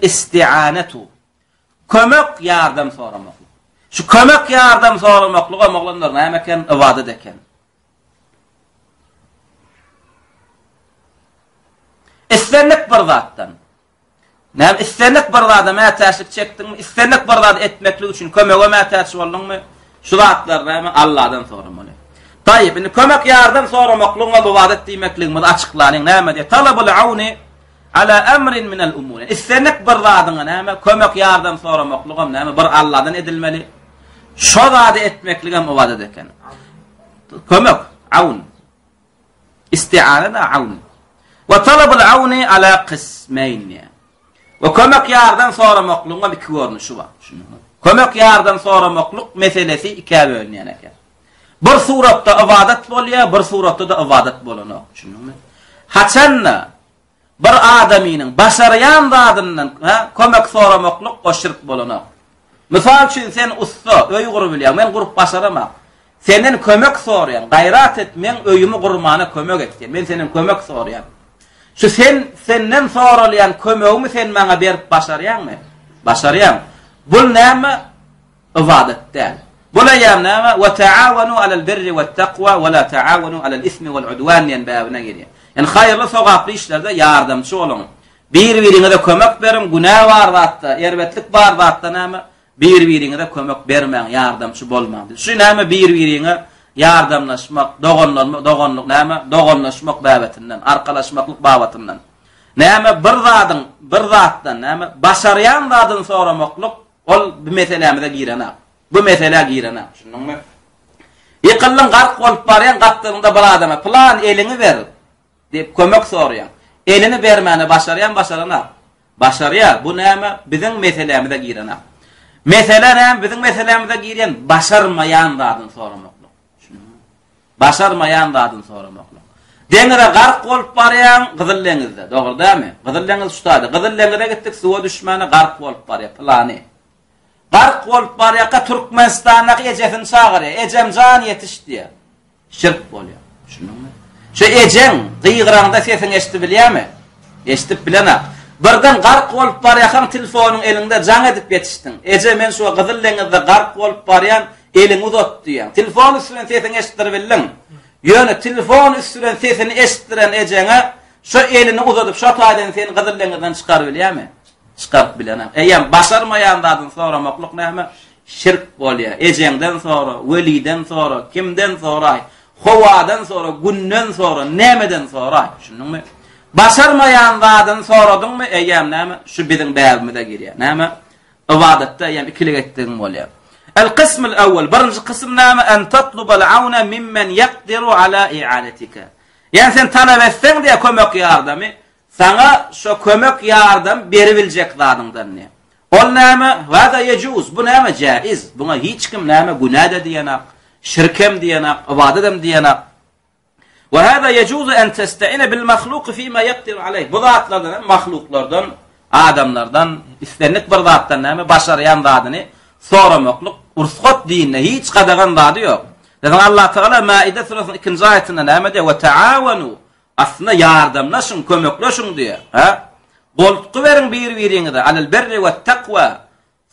El-isti'anetu. Kömek, ýardam soramaklyk. Şu kömek, ýardam soramaklygam oglanlar näme eken? Ybadat eken. Islendik bir zatdan. Näme islendik bir zada mätäçlik çekdiňmi? Islendik bir zady etmeklik üçin kömege mätäç bolduňmy? Şu zatlary näme Allahdan soramaly. Taýyp, indi kömek ýardam soramaklygyň ybadat diýmekligimizi açyklanyň. Näme diýip? Talabul auni ala emrin minel umur. Islendik bir zadyňa näme kömek ýardam soramaklygam näme bir Allahdan edilmeli. Şo zady etmekligem ybadat eken. Kömek, aun. Isti'ane da aun. We talabul auni ala kysmeýn. We kömek ýardam soramaklygyň hem iki görnüşi bar. Kömek ýardam soramaklyk meselesi ikä bölünýän eken. Bir suratda ybadat bolýar, bir suratda-da ybadat bolanok. Düşündiňmi? Haçanda bir adamynyň başarýan zadyndan ha, kömek soramaklyk o şirk bolanok. Mysal üçin sen ussa, öý gurup bilýäň, men gurup başaramak. Senden kömek soraýan, gaýrat et, meň öýümi gurmana kömek et diýen. Men senden kömek soraýan. Şu sen senden soralýan kömegimi sen maňa berip başarýaňmy? Başarýaň. Bul näme? Ybadat däl. Bul eýýäm näme? Ve taawanu alel birri we takwa we la taawanu alel ismi wel udwan diýen bäbine girýär. Ýani haýyrly sogaply işlerde ýardamçy boluň. Bir-biriňize kömek beriň, günä bar zatda, erbetlik bar zatda näme? Bir-biriňize kömek bermäň, ýardamçy bolmaň. Şu näme bir-biriňe ýardamlaşmak, doganlanmak, doganlyk näme? Doganlaşmak babetinden, arkalaşmaklyk babatyndan. Näme bir zadyň, bir zatdan näme başarýan zadyny soramaklyk Ol bu meselämize girenak. Bu meselä girenak. Düşündiňmi? Ýykyldyň, gark bolup barýaň, gapdalyňda bir adama, Pylan, eliňi ber! diýip, kömek soraýaň. Elini bermäne başarýan, başaranak. Başarýar. Bu näme? Biziň meselämize girenak. Mesele näme? Biziň meselämize girýän başarmaýan zadyny soramaklyk. Düşündiňmi? Başarmaýan zadyny soramaklyk. Deňize gark bolup barýaň, Gyzyl deňizde, dogry dälmi? Gyzyl deňiz şu taýda. Gyzyl deňize gitdik, suwa düşmäne gark bolup barýar, pylany. Gark bolup barýarka Türkmenistandaky ejesini çagyrýar. Ejem jan ýetiş diýýär. Şirk bolýar. Düşündiňmi? Şu ejeň gygyraňda sesiňi eşidip bilýärmi? Eşidip bilenak. Birden gark bolup barýarkaň telefonyň eliňde jaň edip ýetişdiň. Eje men şu Gyzyl deňizde gark bolup barýan, eliňi uzat diýýäň. Telefon üsti bilen sesiňi eşitdiribildiň. Ýöne telefon üsti bilen sesini eşitdiren ejeňe şo elini uzadyp şo taýdan seni Gyzyl deňizden çykarybilýärmi? Çykaryp bilenak. Eýýäm başarmaýan zadyny soramaklyk näme? Şirk bolýar. Ejeňden sora, weliden sora, kimden soraý. Howadan sora, günden sora, nämeden soraý. Düşündiňmi? Başarmaýan zadyny soradyňmy, eýýäm näme? Şu biziň bäbimize girýär. Näme? Ybadatda eýýäm ikilik etdigiň bolýar. El kysmul awwal, birinji kysym näme? En tatlubal auna mimmen ýakdiru ala i'anetika. Ýani sen talap etseň diýe kömek ýardamy, saňa şo kömek ýardam beribiljek zadyňdan diýe. Ol näme? Hada ýejuz, bu näme? Jaiz. Buňa hiç kim näme günä-de diýenak, şirkem diýenak, ybadat hem diýenak. Ve hada yejuzu en testa'ine bil mahluki fima yaqdiru aleyh. Bu zatlardan hem mahluklardan, adamlardan islendik bir zatdan näme başarýan zadyny soramaklyk rugsat dinde hiç gadagan zady ýok. Zaten Allah Teala Maide suresiniň 2-nji aýatynda näme diýýär? Ve taawanu aslynda ýardamlaşyň, kömekleşiň diýýär. Ha? Goltgy beriň bir-biriňize alel birri we takwa.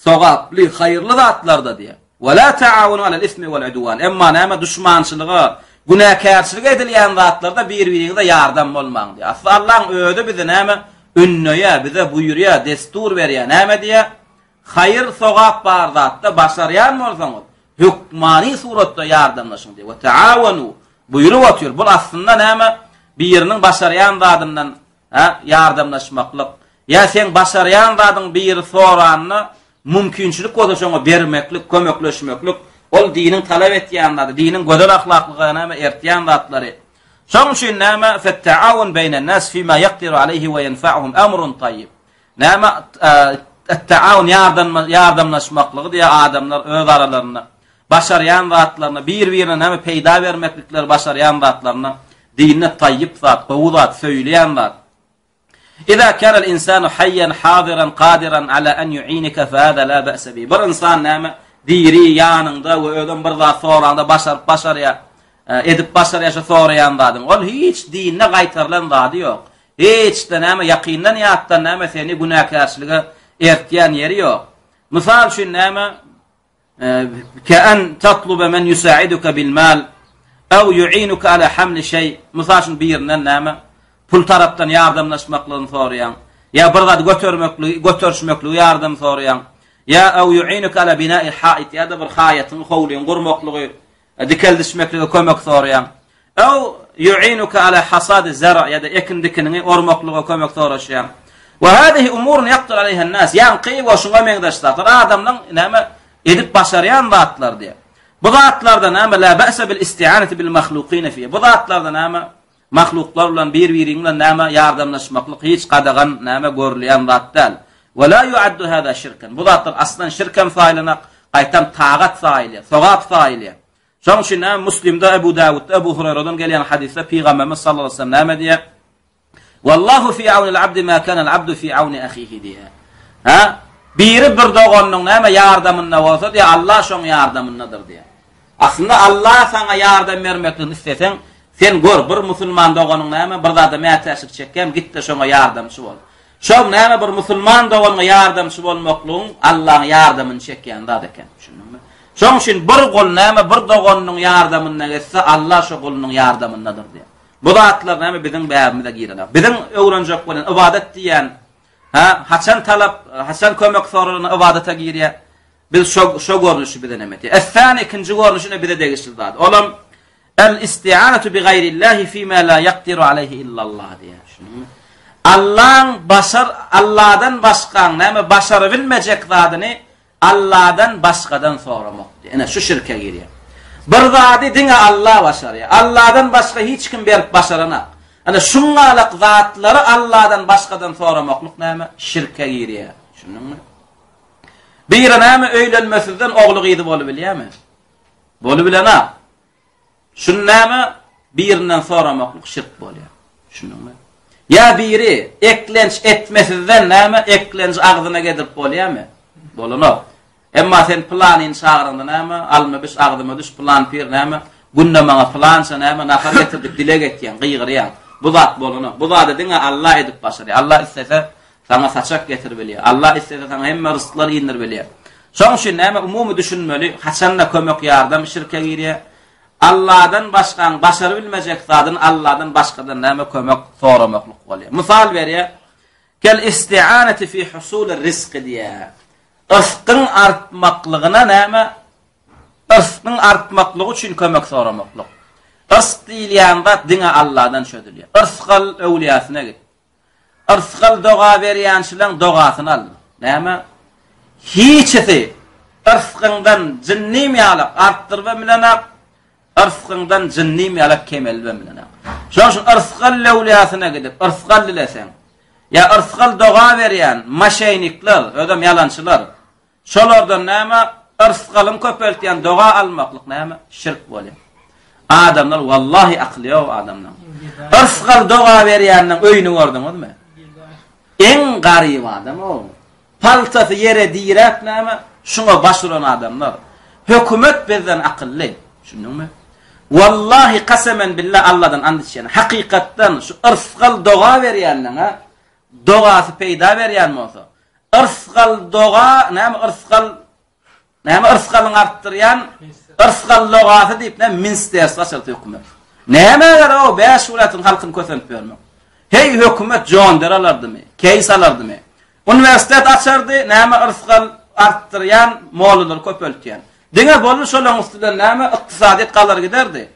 Sogaply, haýyrly zatlarda diýýär. Ve la taawunu alel ismi vel udwan. Emma näme duşmançylyga, günäkärçilige edilýän zatlarda bir-biriňize ýardam bolmaň diýýär. Asly Allaň özi bizi näme ündeýär, bize buýurýar, destur berýär. Näme diýýär? Haýyr, sogap bar zatda başarýan bolsaňyz, hökmany suratda ýardamlaşyň diýýär. Ve taawunu buýrup otyr. Bul aslynda näme? Biriniň başarýan zadyndan Hä, ýardamlaşmaklyk. Ýa seň başarýan zadyň biri soranda, mümkinçilik bolsa şoňa bermeklik, kömekleşmeklik, ol diniň talap etýän zady, diniň gözel ahlaklyga näme ertýän zatlary. Şonuň üçin näme, Fetteawun beýnen-nas fima ýakdiru aleýhi we ýenfa'uhum emrun taýýib. Näme, etteawun ýardamlaşmaklygy diýýär adamlar öz aralarynda. Başarýan zatlaryna, bir-birine näme peýda bermeklikleri başarýan zatlaryna dinde taýýyp zat, gowy zat, söýülýän zat. Iza kanal insanu hayyan hadiran qadiran ala an yu'inika fa hada la ba'sa bi. Bir insan näme diri ýanyňda we özem bir zat soraňda başaryp başarýar, e, edip başarýar şu soraýan zadyň. Ol hiç dinde gaýtarylan zady ýok. Hiç-de näme ýakyndan ýatdan näme seni günäkärçilige ertýän ýeri ýok. Mysal üçin näme Ke'en tatlube men yusa'iduka bil mal aw yu'inuka ala hamli şeý. Mysal üçin birinden näme pul tarapdan ýardamlaşmaklygyny soraýaň. Ýa bir zat götermekligi, göterişmekligi ýardam soraýaň. Ýa aw yu'inuka ala bina'i hait ýa-da bir haýatyňy, howlyňy gurmaklygy, dikeldişmeklige kömek soraýaň. Ew yu'inuka ala hasadi zar' ýa-da ekin dikiniňi ormaklyga kömek soraşýaň. We hadihi umurun yaqdir aleyha nas. Ýaňky we şuňa meňzeş zatlar adamlaň näme edip başarýan zatlar diýär. Bu zatlarda näme la ba'sa bil isti'anati bil mahlukin fi. Bu zatlarda näme mahluklar bilen bir-biriň bilen näme ýardamlaşmaklyk hiç gadagan näme görülýän zat däl. We la yu'addu hada şirken. Bu zatlar aslan şirkem saýylanak, gaýtam tagat saýylýar, sogap saýylýar. Şonuň üçin näme Muslimde, Ebu Dawudda, Ebu Huraýradan gelýän hadysda Pygamberimiz sallallahu aleyhi ve sellem näme diýýär? Wallahu fi awnil abdi ma kanal abdu fi awni ahihi diýýär. Ha? Biri bir doganynyň näme ýardamynda bolsa diýýär, Allah şoň ýardamyndadyr diýýär. Aslynda Allah saňa ýardam bermekligini isleseň, sen gör, bir musulman doganyň näme bir zada mätäçlik çekýän, git-de şoňa ýardamçy bol. Şol näme bir musulman doganyňa ýardamçy bolmaklygyň Allaň ýardamyny çekýän zat eken. Düşündiňmi? Şoň üçin bir gul näme bir doganynyň ýardamynda gezse, Allah şo gulunyň ýardamyndadyr diýýär. Bu zatlar näme biziň bäbimize girenok. Biziň öwrenjek bolan ybadat diýýän, ha, haçan talap, haçan kömek soralanda ybadata girýär. Biz şo şo görnüşi bize näme etýär? Es-sani ikinji görnüşi ne bize degişli zat. Olam El-isti'anatu bi gaýrillahi fima la ýakdiru aleýhi illallah diýýär. Düşündiňmi? Allaň başar Alladan başgaň näme başarabilmejek zadyny Alladan başgadan soramak diýýär. Ine şu şirke girýär. Bir zady diňe Alla başarýar. Alladan başga hiç kim berip başaranak. Ine şuňňalak zatlary Alladan başgadan soramaklyk näme? Şirke girýär. Düşündiňmi? Biri näme öýlenmesizden ogly gyzy bolubilýärmi? Bolubilenak. Şuny näme birinden soramaklyk şirk bolýar. Düşündiňmi? Ýa biri eklenç etmesizden näme eklenji agzyna gedirip bolýarmy? Bolanok. Emma sen pylanyny çagyraňda näme, alma biş agzyma düş, pylan pir näme, günde maňa pylança näme nahar getir diýip dileg etýäň, gygyrýaň. Bu zat bolanok. Bu zady diňe Allah edip başarýar. Allah islese Saňa saçak getiribilýär. Allah islese saňa hemme rysklary indiribilýär. Şoň üçin näme umumy düşünmeli, haçanda kömek ýardam şirke girýär. Allahdan başgaň başarybilmejek zadyny Allahdan başgadan näme kömek soramaklyk bolýar. Mysal berýär. Kel isti'anati fi husulir rizqi diýär. Ryskyň artmaklygyna näme Yrskyň artmaklygy üçin kömek soramaklyk. Yrsk diýilýän zat diňe Allahdan çözülýär. Yrsgal öwlüýasyna git. Yrsgal doga berýänçileň dogasyny al. Näme? Hiçisi yrsgyňdan jynnym ýalak artdyrybam bilenak, yrsgyňdan jynnym ýalak kemeldibem bilenak. Şonuň üçin yrsgal löwlýasyna gidip, yrsgal dileseň, ýa yrsgal doga berýän maşeýnikler, özem ýalançylar, Şolardan näme yrsgalyň köpeltýän doga almaklyk näme şirk bolýar. Adamlar wallahi akyly ýok adamlaň. Yrsgal doga berýäniň öýüni gördüňizmi? Iň garyp adam o. Paltasy ýere diräp näme şuňa baş uran adamlar. Hökümet bizden akylly. Düşündiňmi? Wallahi kasemen billah Allahdan and içýän. Hakykatdan şu yrsgal doga berýänleň dogasy peýda berýän bolsa, Yrsgal doga, näme yrsgal, näme yrsgalyň artdyrýan, yrsgal dogasy diýip, näme ministerstwo açardy hökümet. Näme gerek o 5 welaýatyň halkyny kösenip ýörmek. Heý hökümet John Deere alardymy, Case alardymy? Uniwersitet açardy, näme yrsgal artdyrýan, mollalary köpeltýän. Diňe boldy şolaryň üsti bilen näme ykdysadyýet galar giderdi.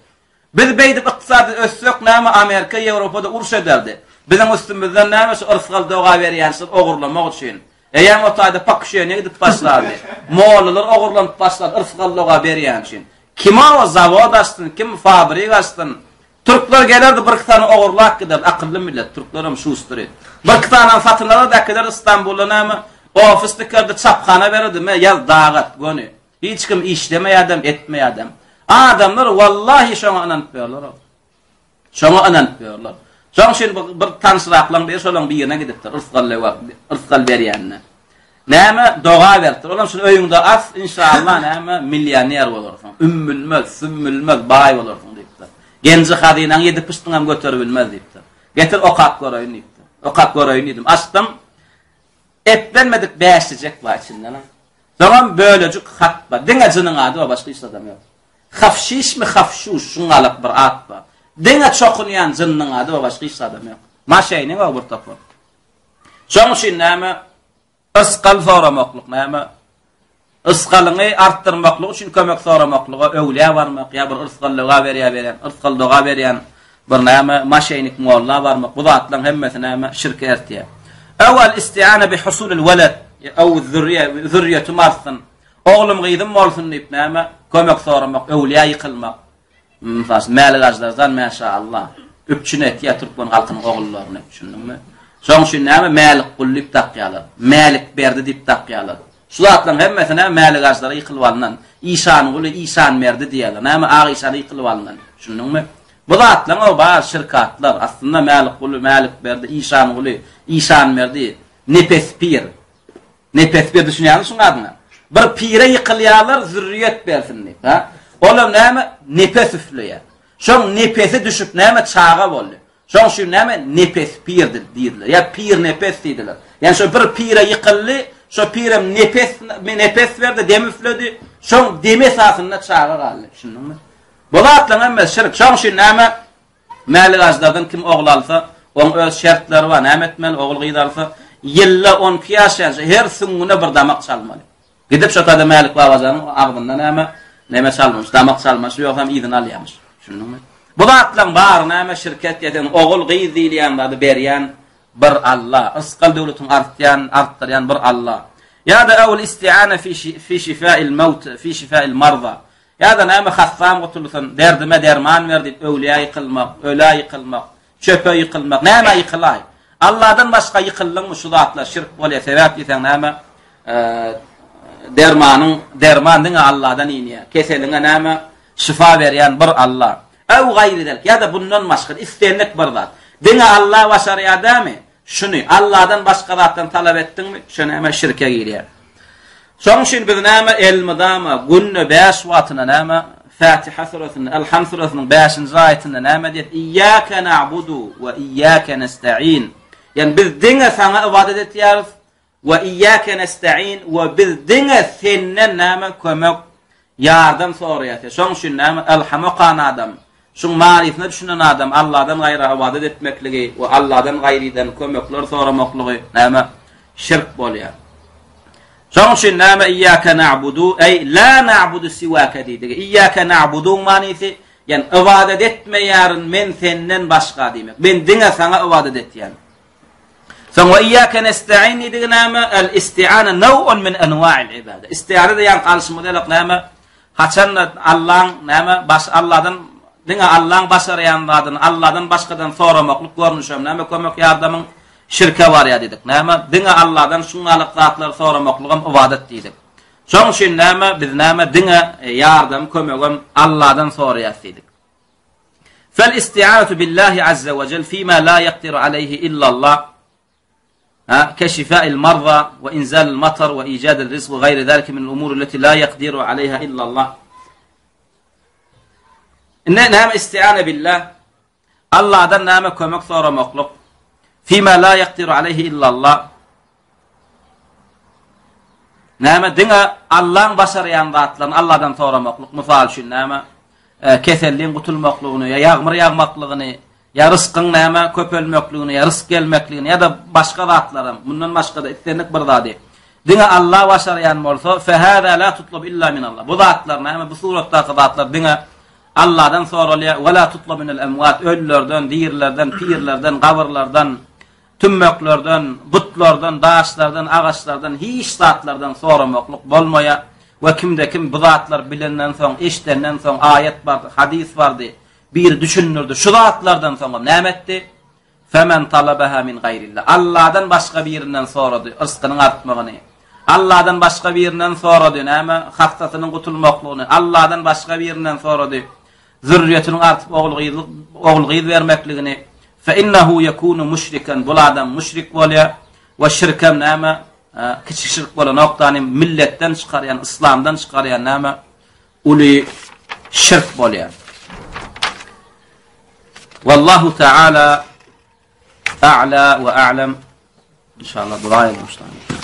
Biz beýdip ykdysady össek näme Amerika Ýewropada uruş ederdi. Biziň üstümizden näme şu yrsgal doga berýänçiler ogurlamak üçin. Eýýäm o taýda pokuşeniýe gidip başlady. Mollalar ogurlanyp başlady yrsgal doga berýän üçin. Kim o zawod açsyn, kim fabrik açsyn. Türkler gelerdi birki sany ogurlap giderdi. Akylly millet türklerem şustry. Birki sany satyn alardy äkiderdi Istanbulda näme ofis dikerdi çaphana bererdi me ýaz dagat göni. Hiç kim işlemeýädem, etmeýädem. Adamlar wallahi şoňa ynanyp ýörler. Şoňa ynanyp ýörler. Şoň üçin bir, bir tanşyraklaň biri şolaň birine gidipdir, yrsgal yrsgal berýänine. Näme doga beripdir. Olam şuny öýüňde as, inşallah näme millioner bolarsyň. Ümmülmez, sümmülmez baý bolarsyň diýipdir. Genji hazynaň ýedi pyşdyňam göterip bilmez diýipdir. Getir okap göreýin diýipdir. Okap göreýin diýdim. Açdym. Eplenmedik bäşlijek bar içinde. Soňam bölejik hat bar. Diňe jynyň ady bar, başga hiç zadam ýok. Hafşişmi, hafşuş, şuňalak bir at bar. Diňe çokunýan jynyň ady bar, başga hiç zadam ýok. Maşeýnik o bir topar. Şoň üçin näme? Yrsgal soramaklyk näme? Yrsgalyňy artdyrmaklyk üçin kömek soramaklyga öwlüýä barmak ýa bir yrsgal doga berýär berýän, yrsgal doga berýän bir näme maşeýnik molla barmak bu zatlaryň hemmesi näme şirke ertýär. Ew al istiana bi husulil weled ew zürriýe zürriýetim artsyn, oglum gyzym bolsun diýip näme kömek soramak, öwlüýä ýykylmak. Mysal üçin, Mälik Aždardan mäşa Allah, üpjün etýär türkmen halkynyň ogullaryny, düşündiňmi? Şonuň üçin näme Mälik Gul diýip dakýarlar, Mälik Berdi diýip dakýarlar. Şu zatlaryň hemmesi näme Mälik Aždara ýykylyp alnan, Işanguly, Işanberdi diýýärler. Näme Ak işana ýykylyp alnan, düşündiňmi? Bu zatlaryň o bar şirkatlar. Aslynda Mälik Guly, Mälik Berdi, Işanguly, Işanberdi, Nepes pir. Nepes bir düşünýäňmi şuň adyna? Bir pire ýykylýarlar zürriýet bersin diýip, ha? Olam näme? Nepes üfleýär. Şoň nepesi düşüp näme çaga boldy. Şoň üçin näme nepes pir diýdiler. Ýa pir nepes diýdiler. Ýani şo bir pire ýykyldy, şo pirem nepes nepes berdi, dem üfledi. Şoň demi esasynda çaga galdy. Düşündiňmi? Bu zatlaryň hemmesi şirk. Şoň üçin näme? Mälik aždardan kim ogul alsa, oň öz şertleri bar, näme etmeli, ogul-gyz alsa, ýylda on iki ýaşaýança her süňňüne bir damak çalmaly. Gidip şo taýda Mälik babajanyň agzynda näme, neme çalmyş, damak çalmaş, ýogsam yzyny alýamyş. Düşündiňmi? Bu zatlaryň bary näme, şirket ýa sen ogul-gyz diýilýän zady berýän bir Alla, yrsgal-döwletiňi artýan, artdyrýan bir Alla. Ýa-da ewel istiana fi fi şifail mewt, fi şifail marza. Ýa-da näme hassam gutulsyn, derdime derman ber diýip öwlüýä ýykylmak, ölä ýykylmak, çöpe ýykylmak, nämä ýykylaý? Alladan başga ýykyldyňmy şu zatlar şirk bolýar, sebäp diýseň näme? Dermanyň, derman diňe Alladan inýär. Keseliňe näme? Şyfa berýän bir Alla. Ew gaýry zalik, ýa-da bundan başga islendik bir zat. Diňe Alla başarýar dämi? Şuny Alladan başga zatdan talap etdiňmi, şo näme şirke girýär. Şonuň üçin biz näme elmydama günde bäş wagtyna näme Fatiha suresinde, Elham suresiniň 5-nji aýatynda näme diýýär? Iyyake na'budu we iyyake nesta'in. Ýani biz diňe saňa ybadat etýäris we iyyake nesta'in we biz diňe senden näme kömek Ýardam soraýar. Şoň üçin näme Elham okan adam, şuň manysyna düşünen adam Alladan gaýra ybadat etmekligi we Alladan gaýrydan kömekler soramaklygy näme şirk bolýar. Şoň üçin näme Iyyake na'budu eý la na'budu siwake diýdigi. Iyyake na'buduň manysy ýani ybadat etmeýärin men senden başga diýmek. Men diňe saňa ybadat etýän. Soň we iyyake nesta'in diýdigi näme? El isti'ana naw'un min enwa'il ibada. Isti'ana da ýaňky alşymyz ýalak näme? Haçanda Allaň näme baş Alladan diňe Allaň başarýan zadyny Alladan başgadan soramaklyk görnüşem näme kömek ýardamyň şirke barýar diýdik. Näme? Diňe Alladan şuňalyk zatlary soramaklygam ybadat diýdik. Şoň üçin näme? Biz näme diňe ýardam kömegem Alladan soraýas diýdik. Fel isti'anatu billahi azza we jel fima la yaqdiru aleyhi illallah ha keşifa'il marza we inzalil matar we ijadil rizq we gayri zalika min umur allati la yaqdiru aleyha illallah. Indi näme isti'ana billah? Allahdan näme kömek soramaklyk? Fima la yaqdiru aleyhi illallah. Näme diňe Allaň başarýan zatlaryny Allahdan soramaklyk, mysal üçin näme e, keselliň gutulmaklygyny ýa ýagmyr ýagmaklygyny, ýa ryskyň näme köpelmekligini, ýa rysk gelmekligini ýa-da başga zatlaram, mundan başga-da islendik bir zady diňe Allah başarýan bolsa, fehâzâ lâ tutlab illa min Allah. Bu zatlar näme? Bu suratdaky zatlar diňe Allahdan soralýar. Ve lâ tutlab minel emwat. Ölülerden, dirilerden, pirlerden, gabyrlardan, Tümmeklerden, butlardan, daşlardan, agaçlardan, hiç zatlardan soramaklyk bolmaýar we kimde-kim bu zatlary bilenden soň, eşidenden soň, aýat bardy, hadys bardy, biri düşündirdi, şu zatlardan soňam näme etdi? Femen talabaha min gaýrillah. Allahdan başga birinden sorady yrskynyň artmagyny. Allahdan başga birinden sorady näme? Hassasynyň gutulmaklygyny. Allahdan başga birinden sorady. Zürriýetiniň artyp ogul-gyzlyk, ogul-gyz bermekligini, fe innehu yekunu müşriken, bul adam müşrik bolýar, we şirkem näme, kiçi şirk bolanok dany milletden çykarýan, yslamdan çykarýan näme, uly şirk bolýar. Wallahu taala. A'la we a'lam. Inşallah dua edin.